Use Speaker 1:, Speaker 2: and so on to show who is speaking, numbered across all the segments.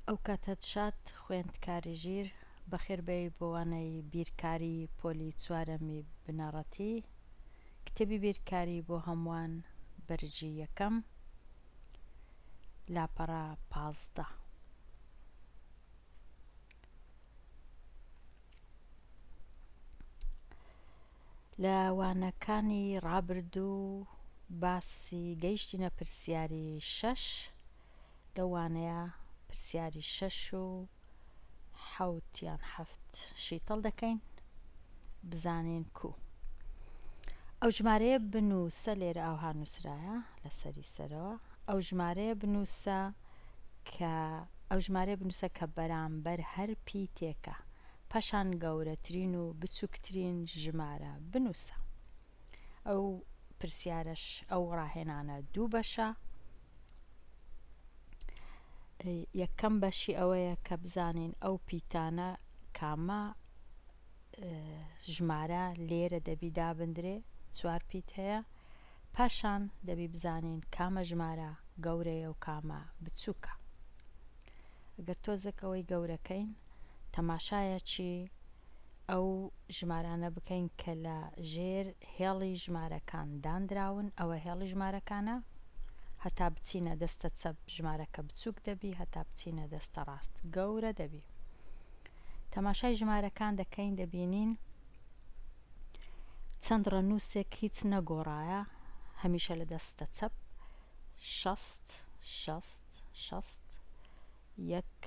Speaker 1: ئەو کاتەت شاد خوێندکاری ژیر، بەخێر بێی بۆ وانەی بیرکاری پۆلی چوارەمی بنەڕەتی، کتێبی بیرکاری بۆ هەمووان بەرگی یەکەم، لاپەڕە 15. لە وانەکانی ڕابردوو باسی گەیشتینە پرسیاری شەش، لەو وانەیە پرسیاری شەش و حەوت یان حەفت شیتەڵ دەکەین بزانین کو ئەو ژمارەیە بنووسە لێرە ئاوها نووسرایە لەسەری سەرەوە ئەو ژمارەیە بنووسە کە ئەو ژمارەیە بنووسە کە بەرامبەر هەر پیتێکە پاشان گەورەترین و بچووکترین ژمارە بنووسە. ئەو پرسیارەش ئەو ڕاهێنانە دوو بەشە یەکەم بەشی ئەوەیە کە بزانین ئەو پیتانە کامە ژمارە لێرە دەبی دابندرێ چوار پیت هەیە پاشان دەبی بزانین کامە ژمارە گەورەیە و کامە بچووکە گەر تۆزێک ئەوەی گەورەکەین تەماشایەکی ئەو ژمارانە بکەین کە لە ژێر هێڵی ژمارەکان داندراون ئەوە هێڵی ژمارەکانە هەتا بچینە دەستە چەپ ژمارەکە بچووک دەبی هەتا بچینە دەستە ڕاست گەورە دەبی تەماشای ژمارەکان دەکەین دەبینین چەند ڕەنووسێک هیچ نەگۆڕایە هەمیشە لە دەستە چەپ 60 60 60 یەک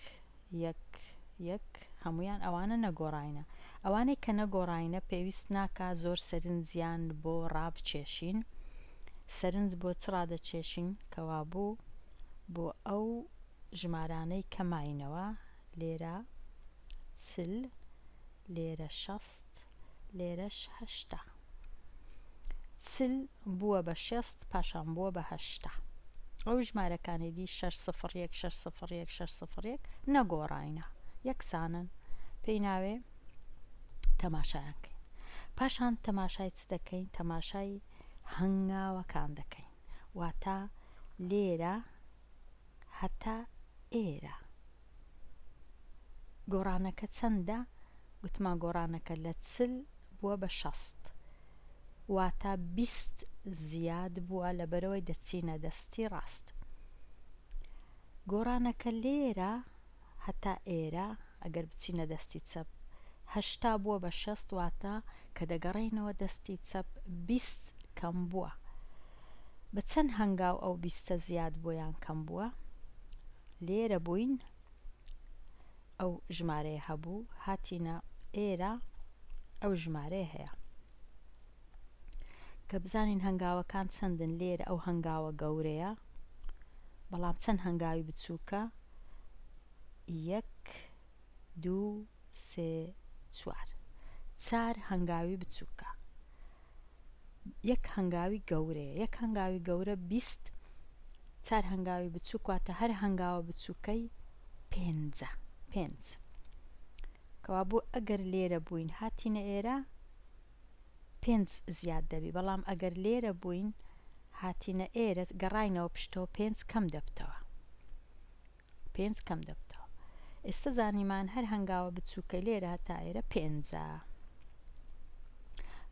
Speaker 1: یەک یەک هەموویان ئەوانە نەگۆڕاینە ئەوانەی کە نەگۆڕاینە پێویست ناکا زۆر سەرنجیان بۆ ڕابکێشین سەرنج بۆ چ ڕادەکێشین کەوابوو بۆ ئەو ژمارانەی کە ماینەوە لێرە 40 لێرە 60 لێرەش 80 40 بووە بە شێست پاشان بووە بە 80 ئەو ژمارەکانی دی شەش سفر یەک شەش سفر یەک شەش سفر یەک نەگۆڕاینە یەکسانن پێی ناوێ تەماشایان کەین پاشان تەماشای چ دەکەین تەماشای هەنگاوەکان دەکەین واتە لێرە هەتا ئێرە گۆڕانەکە چەندە؟ گوتمان گۆڕانەکە لە 40 بووە بە 60 واتە 20 زیاد بووە لەبەرئەوەی دەچینە دەستی ڕاست. گۆڕانەکە لێرە هەتا ئێرە ئەگەر بچینە دەستی چەپ 80 بووە بە 60 واتە کە دەگەڕێینەوە دەستی چەپ 20 کەم بووە. بە چەند هەنگاو ئەو بیستە زیاد بووە یان کەم بووە؟ لێرە بووین ئەو ژمارەیە هەبوو هاتینە ئێرە ئەو ژمارەیە هەیە کە بزانین هەنگاوەکان چەندن لێرە ئەو هەنگاوە گەورەیە بەڵام چەند هەنگاوی بچووکە یەک دوو سێ چوار چار هەنگاوی بچووکە یەک هەنگاوی گەورەیە یەک هەنگاوی گەورە 20 چار هەنگاوی بچووک واتە هەر هەنگاوە بچووکەی پێنجە پێنج کەوابوو ئەگەر لێرە بووین هاتینە ئێرە پێنج زیاد دەبی بەڵام ئەگەر لێرە بووین هاتینە ئێرە گەڕاینەوە پشتەوە پێنج کەم دەبتەوە پێنج کەم دەبتەوە ئێستا زانیمان هەر هەنگاوە بچووکە لێرە هەتا ئێرە پێنجە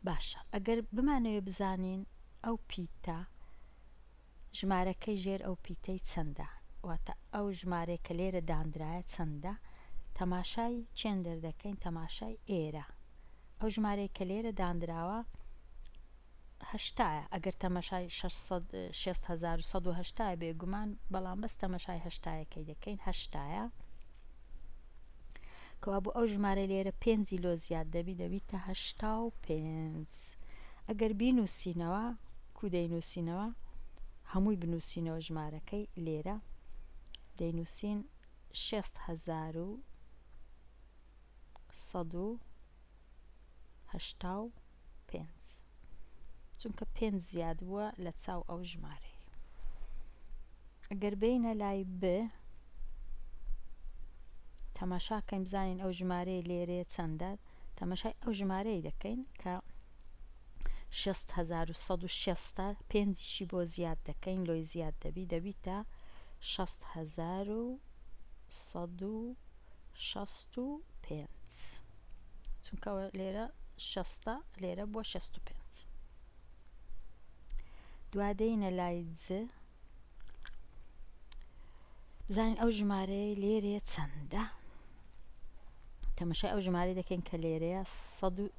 Speaker 1: باشە ئەگەر بمانەوێ بزانین ئەو پیتە ژمارەکەی ژێر ئەو پیتەی چەندە واتە ئەو ژمارەی کە لێرە داندرایە چەندە تەماشای چێندەر دەکەین تەماشای ئێرە ئەو ژمارەی کە لێرە داندراوە هەشتایە ئەگەر تەمەشای 6180 بێگومان بەڵام بەس تەمەشای هەشتایەکەی دەکەین هەشتایە کەوابوو ئەو ژمارە لێرە پێنجی لۆ زیاد دەبی دەبیتە 85 ئەگەر بینوسینەوە کو دەینوسینەوە هەمووی بنوسینەوە ژمارەکەی لێرە دەینوسین شێست هەزار و سەد و هەشتا و پێنج چونکە پێنج زیاد بووە لە چاو ئەو ژمارەی ئەگەر بینە لای ب تەماشاکەین بزانین ئەو ژمارەیە لێرەیە چەندە تەماشای ئەو ژمارەی دەکەین کە 6160 پێنجیشی بۆ زیاد دەکەین لۆی زیاد دەبی دەبیتە 600 و. 165 چونکە لێرە شەستە لێرە بووە 65 دوا دێینە لای ج بزانین ئەو ژمارەیە لێرەیە چەندە تەمەشای ئەو ژمارەی دەکەین کە لێرەیە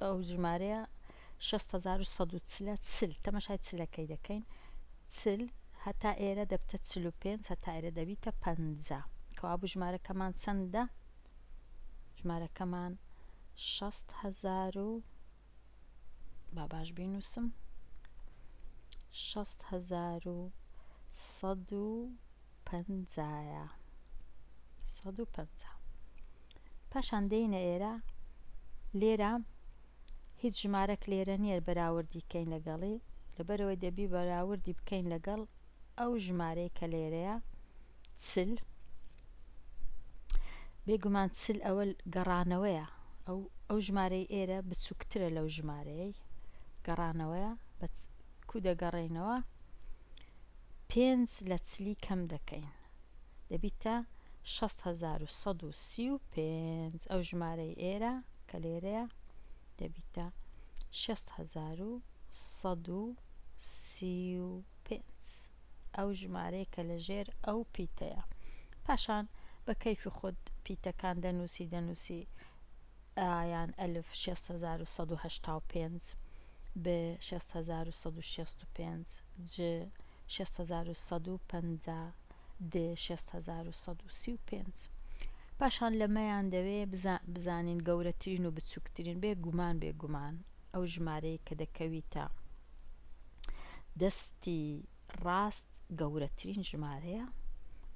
Speaker 1: ئەو ژمارەیە 6140 چل تەمەشای چلەکەی دەکەین چل هەتا ئێرە دەبتە 45 هەتا ئێرە دەبیتە 50 کەوابوو ژمارەکەمان چەندە ژمارەکەمان 6 هزار و با باش بینووسم 6 هزار و سەد و پەنجایە 150 پاشان دێینە ئێرە لێرە هیچ ژمارەک لێرە نییە بەراوردی کەین لەگەڵی لەبەرەوەی دەبی بەراوردی بکەین لەگەڵ ئەو ژمارەی کە لێرەیە چل بێگومان چل ئەوە گەڕانەوەیە ئەو ئەو ژمارەی ئێرە بچووکترە لەو ژمارەیەی گەڕانەوەیە بە کو دەگەڕێینەوە پێنج لە چلی کەم دەکەین دەبیتە 60135 ئەو ژمارەی ئێرە کە لێرەیە دەبیتە 60135 ئەو ژمارەیە کە لە ژێر ئەو پیتەیە. پاشان بە کەیفی خۆت پیتەکان دەنووسی دەنووسی ئا یان ئەلف 6185 ب 6165 ج 6150 د 6135 پاشان لەمەیان دەوێ بزانین گەورەترین و بچووکترین بێ گومان بێ گومان ئەو ژمارەی کە دەکەویتە دەستی ڕاست گەورەترین ژمارەیە،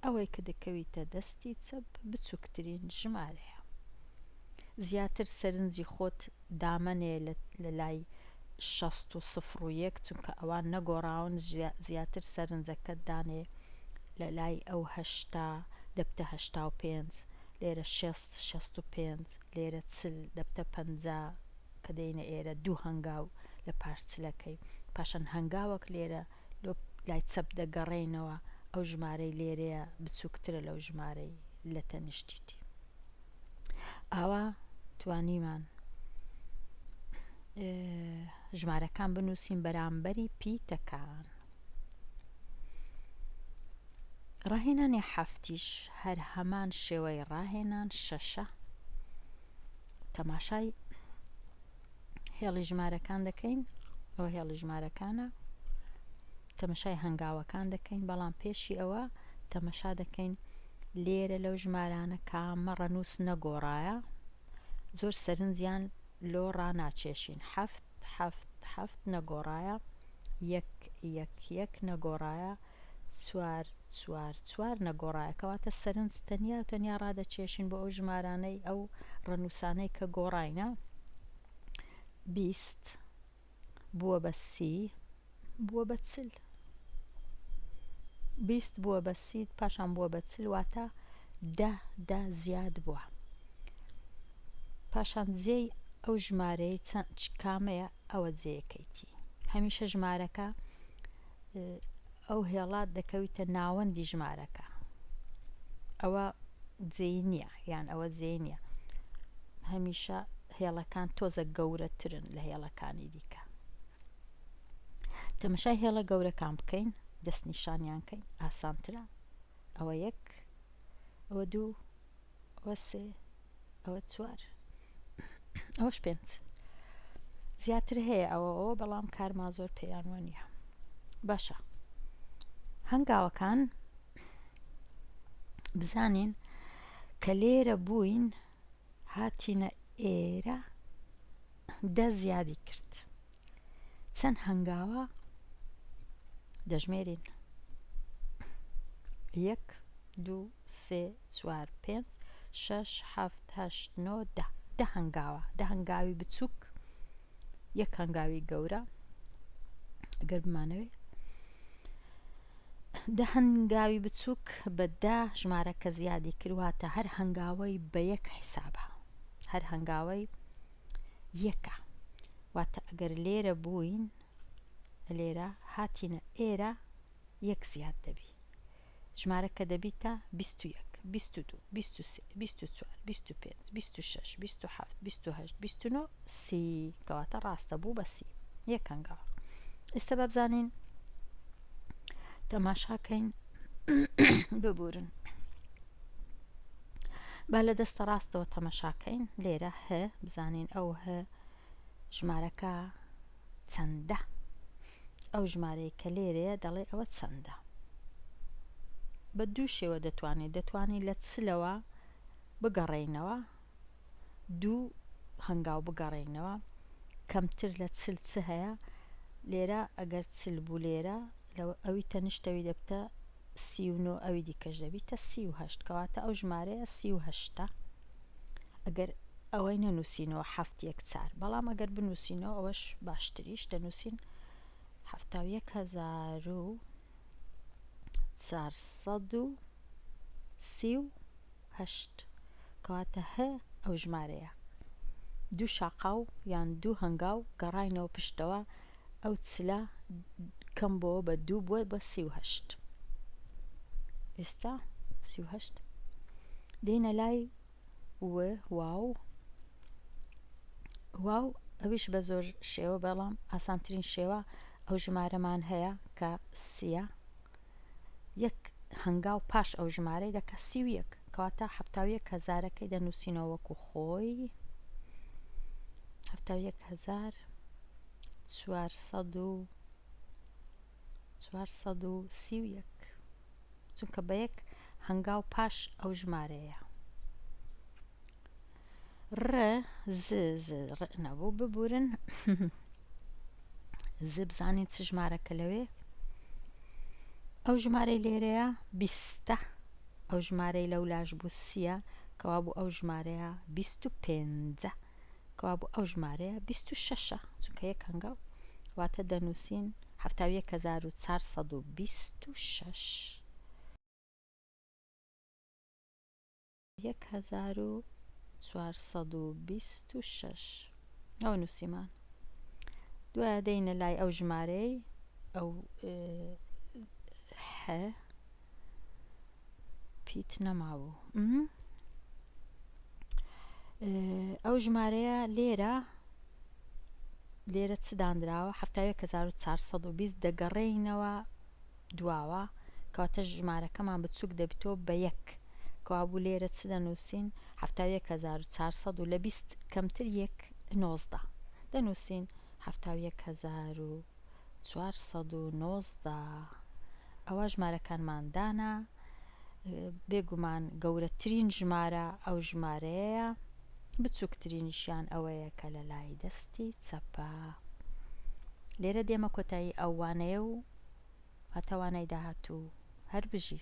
Speaker 1: ئەوەی کە دەکەویتە دەستی چەپ بچووکترین ژمارەیە. زیاتر سەرنجی خۆت دامەنێ لە لای شەست و سفر و یەک چونکە ئەوان نەگۆڕاون، زیاتر سەرنجەکەت دانێ لە لای ئەو هەشتا دەبتە 85، لێرە شێست 65، لێرە چل دەبتە 50، کە دێینە ئێرە دوو هەنگاو لە پاش چلەکەی پاشان هەنگاوەک لێرە لۆ لای چەپ دەگەڕێینەوە ئەو ژمارەی لێرەیە بچووکترە لەو ژمارەی لە تەنیشتیتی ئاوا توانیمان ژمارەکان بنووسین بەرامبەری پیتەکان ڕاهێنانی حەفتیش هەر هەمان شێوەی ڕاهێنان شەشە تەماشای هێڵی ژمارەکان دەکەین ئەوە هێڵی ژمارەکانە تەمەشای هەنگاوەکان دەکەین بەڵام پێشی ئەوە تەمەشا دەکەین لێرە لەو ژمارانە کامە ڕەنووس نەگۆڕایە زۆر سەرنجیان لۆ ڕاناچێشین حەفت حەفت حەفت نەگۆڕایە یەک یەک یەک نەگۆڕایە چوار چوار چوار نەگۆڕایە کەواتە سەرنج تەنیا و تەنیا ڕادەکێشین بۆ ئەو ژمارانەی ئەو ڕەنووسانەی کە گۆڕاینە 20 بووە بە سی بووە بە چل 20 بووە بە سی پاشان بووە بە چل واتە دە دە زیاد بووە پاشان جێی ئەو ژمارەی چەند کامەیە ئەوە جێیەکەیتی هەمیشە ژمارەکە ئەو هێڵە دەکەویتە ناوەندی ژمارەکە ئەوە جێی نییە یان ئەوە جێی نییە هەمیشە هێڵەکان تۆزە گەورەترن لە هێڵەکانی دیکە تەمەشای هێڵە گەورەکان بکەین دەستنیشانیان کەین ئاسانترە ئەوە یەک ئەوە دوو ئەوە سێ ئەوە چوار ئەوەش پێنج زیاتر هەیە ئەوە ئەوە بەڵام کارما زۆر پێیان وە نییە باشە هەنگاوەکان بزانین کە لێرە بووین هاتینە ئێرە دە زیادی کرد چەند هەنگاوە دەژمێرین یەک دوو سێ چوار پێنج شەش حەفت هەشت نۆ دە دە هەنگاوە دە هەنگاوی بچووک یەک هەنگاوی گەورە ئەگەر بمانەوێ دە هەنگاوی بچووک بە دە ژمارەکە زیادی کردواتە هەر هەنگاوەی بە یەک حیسابە هەر هەنگاوەی یەکە واتە ئەگەر لێرە بووین لێرە هاتینە ئێرە یەک زیاد دەبی ژمارەکە دەبیتە 21. 22، 23، 24، 25، 26، 27، 28، 29، 30. کەواتە ڕاستە بوو بە سی یەک هەنگاو. ئێستا با بزانین تەماشاکەین ببورن با لە دەستە ڕاستەوە تەمەشاکەین لێرە هە بزانین ئەو هە ژمارەکە چەندە ئەو ژمارەی کە لێرەیە دەڵێ ئەوە چەندە بە دوو شێوە دەتوانێت دەتوانین لە چلەوە بگەڕێینەوە دوو هەنگاو بگەڕێینەوە کەمتر لە چل چ هەیە لێرە ئەگەر چل بوو لێرە لە ئەوی تەنیشتەوی دەبتە 39 ئەوی دیکەش دەبیتە 38 کەواتە ئەو ژمارەیە 38 ئەگەر ئەوەی نەنووسینەوە حەفت یەک چار بەڵام ئەگەر بنووسینەوە ئەوەش باشتریش دەنووسین 71438 کەواتە هە ئەو ژمارەیە دوو شاقاو یان دوو هەنگاو گەڕاینەوە پشتەوە ئەو چلە کەم بۆوە بە دوو بووە بە 38 ئێستا 38 دێنە لای و واو واو ئەویش بە زۆر شێوە بەڵام ئاسانترین شێوە ئەو ژمارەمان هەیە کە سیە یەک هەنگاو پاش ئەو ژمارەی دەکا 31 کەواتە 71 هەزارەکەی دەنووسینەوە وەکو خۆی 71 هەزار 400 و 431 چونکە بە یەک هەنگاو پاش ئەو ژمارەیە. ڕ ز ز ڕ نەبوو ببورن ز بزانین چ ژمارەکە لەوێ ئەو ژمارەی لێرەیە بیستە ئەو ژمارەی لەو لاش بوو سیە کەوا بوو ئەو ژمارەیە بیست و پێنجە کەوابوو ئەو ژمارەیە 26ە چونکە یەک هەنگاو واتە دەنووسین 71426 1426 ئەوە نووسیمان دوایە دێینە لای ئەو ژمارەی ئەو ح پیت نەمابوو ئەو ژمارەیە لێرە لێرە چ دانراوە 1920 دەگەڕێینەوە دواوە کەواتە ژمارەکەمان بچوک دەبیتەوە بە یەک کەوابوو لێرە چ دەنووسین 71400 و لە 20 کەمتر یەک 19 دەنووسین 71419 ئەوە ژمارەکانمان دانا بێگومان گەورەترین ژمارە ئەو ژمارەیە بچووکترینیشیان ئەوەیە کە لە لای دەستی چەپە. لێرە دێمە کۆتایی ئەو وانەیە و هەتا وانەی داهاتوو هەر بژی.